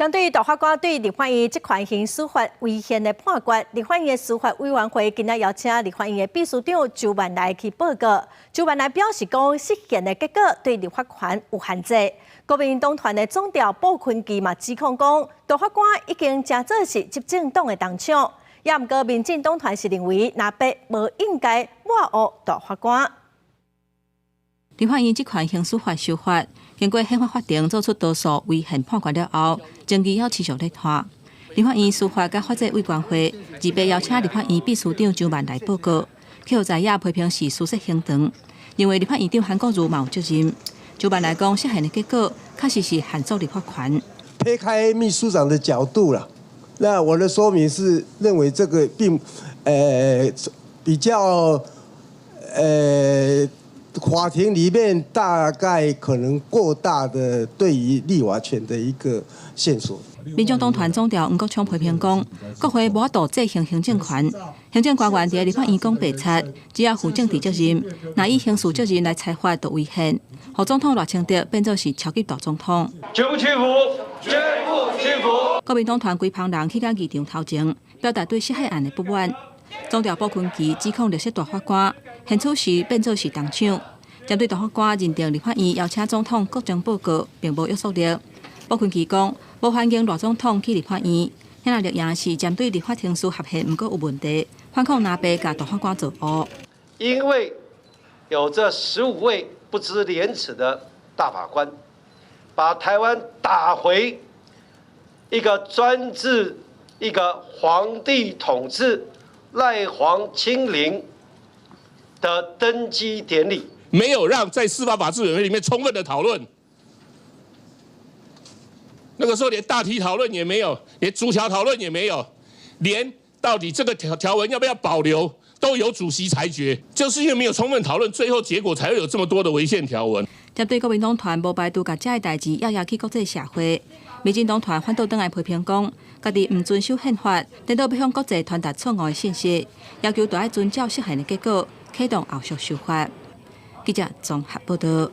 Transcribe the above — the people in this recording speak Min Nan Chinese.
針對大法官對立法院職權行使法違憲的判決，立法院的司法委員會今仔邀請立法院的秘書長周萬來去報告。周萬來表示講，釋憲的結果對立法權有限制。國民黨團的總召傅崐萁嘛指控講，大法官已經成做是執政黨的同黨。也毋過民進黨團是認為，藍白無應該抹黑大法官。立法院職權行使法修法，經過憲法法庭做出多數違憲判決了後，爭議猶持續咧拖。立法院司法佮法制委員會28邀請立法院秘書長周萬來報告，予在野批評是私設行長，認為立法院長韓國瑜嘛有責任。周萬來講，釋憲的結果確實是限縮立法權。撇開秘書長的角度啦，那我的說明是認為這個並比較法庭裡面大概可能過大的對於立法權的一個限縮。民眾黨團總召黃國昌批評講，國會無法度制衡行政權，行政官員佇立法院講白賊，只要負政治責任，若以刑事責任來裁罰就違憲，予總統賴清德變做是超級大總統。絕不屈服，絕不屈服。國民黨團規棚人去到議場頭前，表達對釋憲案的不滿。總召傅崐萁指控綠色大法官，現此時變做是同黨。針對大法官認定立法院邀請總統國情報告並無約束力，傅崐萁講無歡迎賴總統去立法院，遐綠營是針對立法程序合憲，毋過有問題，反控藍白共大法官做烏。因為有這15位不知廉恥的大法官，把台灣打回一個專制、一個皇帝統治、賴黃清零的登基典禮。沒有讓在司法法制委員會裡面充分的討論，那個時候連大體討論也沒有，連逐條討論也沒有，連到底這個條文要不要保留，都由主席裁決，就是因為沒有充分討論，最後結果才會有這麼多的違憲條文。針對國民黨團無排除共這个代誌壓壓去國際社會，民進黨團反倒轉來批評講，家己毋遵守憲法，顛倒欲向國際傳達錯誤的信息，要求著愛遵照釋憲的結果，啟動後續修法。記者綜合報道。